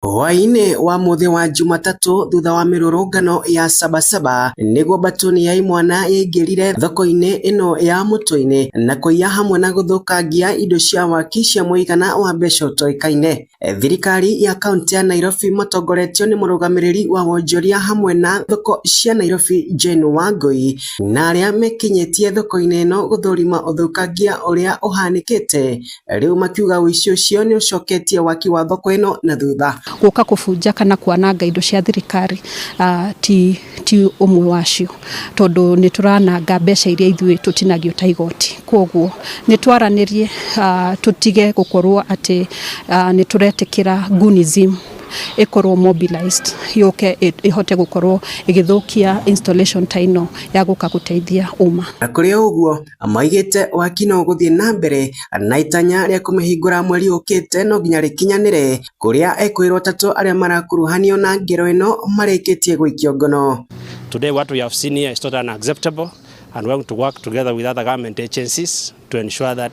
Hwaĩ-inĩ wa mũthĩ wa Jumatatũ thutha wa mĩrũrũngano ya Sabasaba nĩguo mbatoni ya imwana yaingĩrire thoko-inĩ ĩno ya Mũtũinĩ na kũiya hamwe na gũthũkangia indo cia waki cia mũigana wa mbeca ũtoĩkaine. Thirikari ya kaunti ya Nairobi matongoretio nĩ mũrũgamĩrĩri wa wonjoria hamwe na thoko cia Nairobi Jane Wangui na arĩa mekinyĩtie thoko-inĩ ĩno gũthũrima ũthũkangia ũrĩa ũhanĩkĩte rĩu makiuga ũici ũcio nĩ ũcoketie waki wa thoko ĩno na thutha. Gũka kũbunja kana kwananga indo cia thirikari ti ũmwe wacio, tondũ nĩ tũrananga mbeca iria ithuĩ tũtinagio ta igoti. Koguo nĩ twaranĩrie, tũtige gũkorwo atĩ nĩ tũretĩkĩra goonism ĩkorwo mobilized yũke ĩhote gũkorwo ĩgĩthũkia installation ta ĩno ya gũka gũteithia ũma. Na kũrĩ o ũguo maigĩte waki no ũgũthiĩ na mbere na itanya rĩa kũmĩhingũra mweri ũkĩte no nginya rĩkinyanĩre, kũrĩa ekũĩrwo atatũ arĩa marakuruhanio na ngero ĩno marĩkĩtie gũikio ngono. Today what we have seen here is totally unacceptable, and we are going to work together with other government agencies to ensure that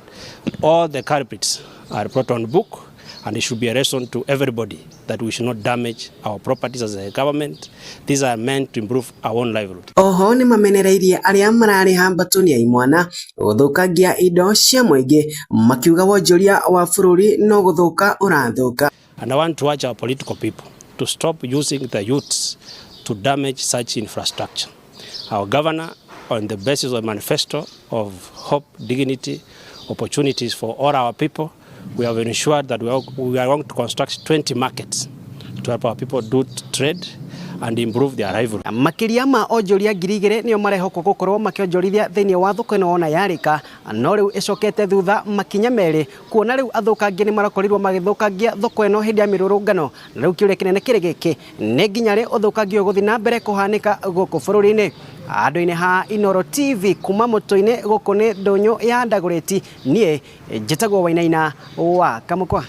all the culprits are brought on book, and it should be a lesson to everybody that we should not damage our properties as a government. These are meant to improve our own livelihood. Oho nĩ mamenereirie arĩa mararĩha mbatoni ya imwana gũthũkangia indo cia mũingĩ, makiuga wonjoria wa bũrũri no gũthũka ũrathũka. And I want to urge our political people to stop using the youths to damage such infrastructure. Our governor, on the basis of a manifesto of hope, dignity, opportunities for all our people, we have ensured that we are going to construct 20 markets to help our people do trade and improve their livelihood. Makĩria ma onjoria 2000 nĩo marehokwo gũkorwo makĩonjorithia thĩinĩ wa thoko ĩno ona yarĩka, no rĩu ĩcokete thutha makinya merĩ, kuona rĩu athũkangia nĩ marakorirwo magĩthũkangia thoko ĩno hĩndĩ ya mĩrũrũngano. Na rĩu kĩũria kĩnene kĩrĩ gĩkĩ, nĩ nginya rĩ ũthũkangia ũgũthiĩ na mbere kũhanĩka gũkũ bũrũri-inĩ? Andũ-inĩ ha Inooro TV kuma Mũtũ-inĩ, gũkũ nĩ ndũnyũ ya Ndagũrĩti, niĩ njĩtagwo Wainaina wa Kamũkwa.